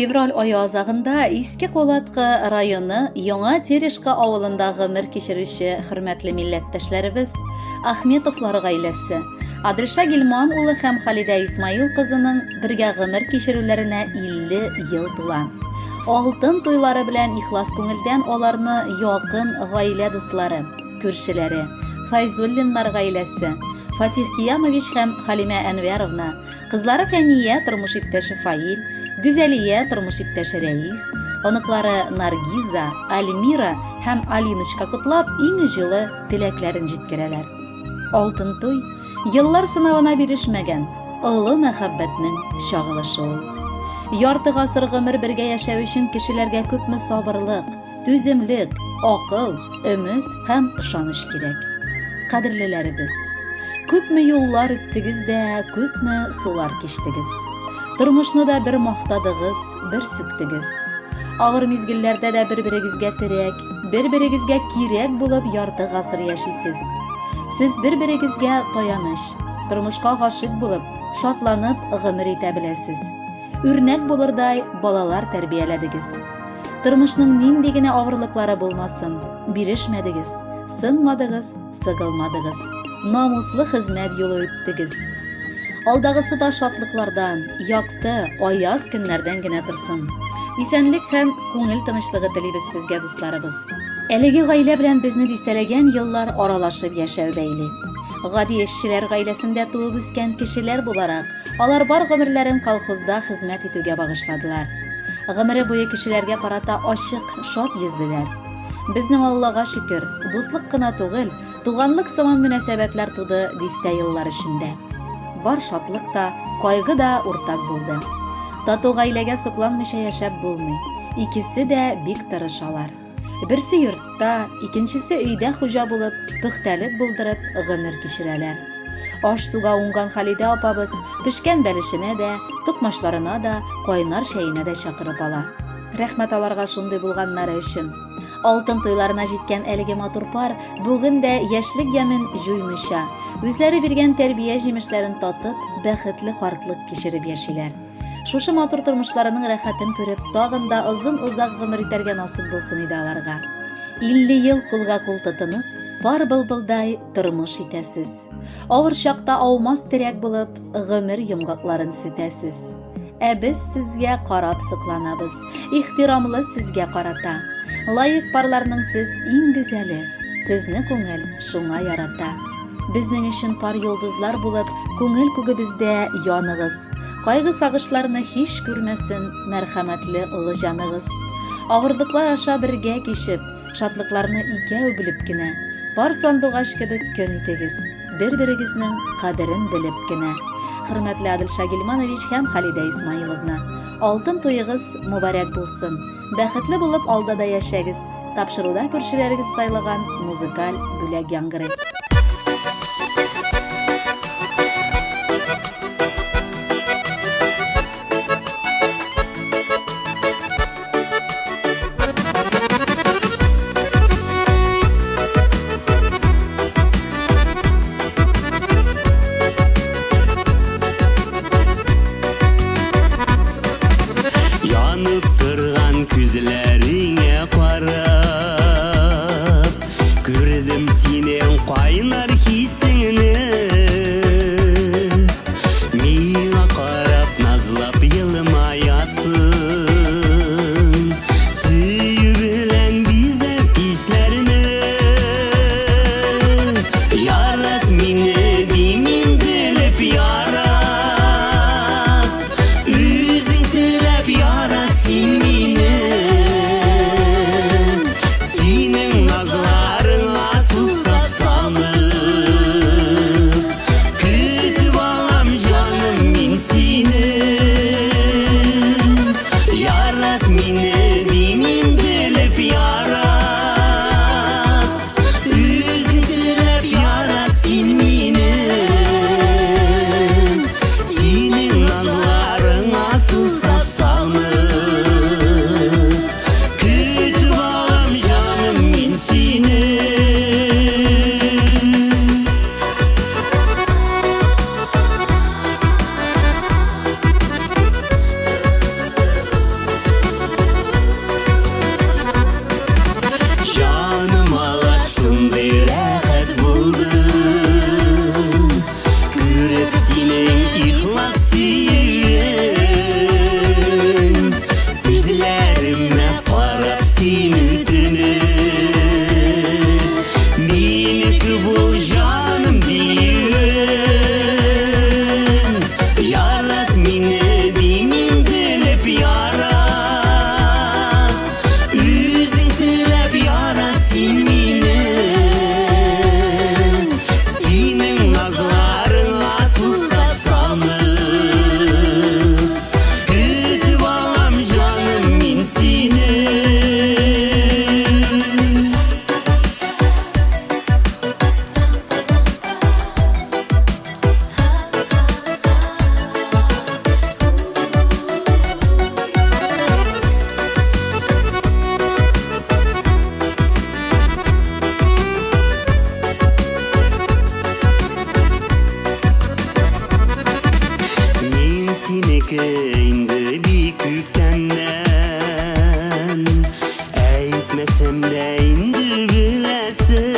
Февраль ае азагында Иске Кулаткы районы Яңа Терешка авылында гомер кичерүче хөрмәтле милләттәшләребез Ахметовлар гаиләсе Адриша Гилман улы һәм Халидә Исмаил кызының бергә гомер кичерүләренә 50 ел тула. Алтын туйлары белән ихлас күңелдән аларны якын гаилә дуслары, күршеләре, Файзуллиннар гаиләсе, Фатих Киямович һәм Халимә Әнвәровна, Кызлары Фәния, тормыш иптәше Фаил, Гүзәлия, тормыш иптәше Рәис, оныклары Наргиза, Альмира һәм Алиночка котлап, иң җылы теләкләрен җиткерәләр. Алтын туй, еллар сынавына бирешмәгән, олы мәхәббәтнең чагылышы ул. Ярты гасыр гомер бергә яшәү өчен кешеләргә күпме сабырлык, Түземлек, акыл, өмет һәм ышаныч кирәк. Кадерлеләребез! Күпме юллар үттегез дә, күпме сулар кичтегез. Тормышны да бер мактадыгыз, бер сүктегез. Авыр мизгелләрдә дә бер-берегезгә терәк, бер-берегезгә кирәк булып ярты гасыр яшисез. Сез бер-берегезгә таяныч, тормышка гашыйк булып, шатланып гомер итә беләсез. Үрнәк булырдай балалар тәрбияләдегез. Тормышның нинди генә авырлыклары булмасын, бирешмәдегез, сынмадыгыз, сыгылмадыгыз. Намуслы хезмәт юлы үттегез. Алдагысы да шатлыклардан, якты, аяз көннәрдән генә торсын. Исәнлек һәм күңел тынычлыгы телибез сезгә, дусларыбыз. Әлеге гаилә белән безне дистәләгән еллар аралашып яшәү бәйли. Гади эшчеләр гаиләсендә туып үскән кешеләр буларак, Алар бар гомерләрен колхозда хезмәт итүгә багышладылар. Гомере буе кешеләргә карата ачык, шат йөзлеләр. Безнең Аллага шөкер, дуслык кына түгел, туганлык сыман мөнәсәбәтләр туды дистә еллар эчендә. Бар шатлык та, кайгы да уртак булды. Тату гаиләгә сокланмыйча яшәп булмый. Икесе дә бик тырышалар. Берсе йортта, икенчесе өйдә хуҗа булып, пөхтәлек булдырып гомер кичерәләр. Аш-суга уңган Халидә апабыз пешкән бәлешенә дә, токмачларына да, кайнар чәенә дә чакырып ала. Рәхмәт аларга шундый булганнары өчен. Алтын туйларына җиткән әлеге матур пар бүген дә яшьлек ямен җуймыйча, үзләре биргән тәрбия җимешләрен татып, бәхетле картлык кичереп яшиләр. Шушы матур тормышларының рәхәтен күреп, тагын да озын-озак гомер итәргә насыйп булсын иде аларга. 50 ел кулга-кул тотынып, пар былбылдай тормыш итәсез. Авыр чакта аумас терәк булып, гомер йомгакларын сүтәсез. Ә без сезгә карап сокланабыз, ихтирамлы сезгә карата. Лаек парларның сез иң гүзәле, сезне күңел шуңа ярата. Безнең өчен пар йолдызлар булып, күңел күгебездә яныгыз. Кайгы-сагышларны һич күрмәсен мәрхәмәтле олы җаныгыз. Авырлыклар аша бергә кичеп, шатлыкларны икәү бүлеп кенә, пар сандугач кебек көн итегез, бер-берегезнең кадерен белеп кенә. Хөрмәтле Адел Шагилманович һәм Халидә Исмаиловна, алтын туегыз мөбарәк булсын! Бәхетле булып алда да яшәгез! Тапшыруда күршеләрегез сайлаган музыкаль бүләк яңгырый. Янып торган күзләреңә карап, Күрдем синең кайнар хисеңне. Миңа карап назлап елмаясың, Сөю белән бизәп кичләрне. Ярат мине димим белеп ярат. Үзең теләп ярат син мине. Минеке инде бик күптәннән. Әйтмәсәм дә инде беләсең.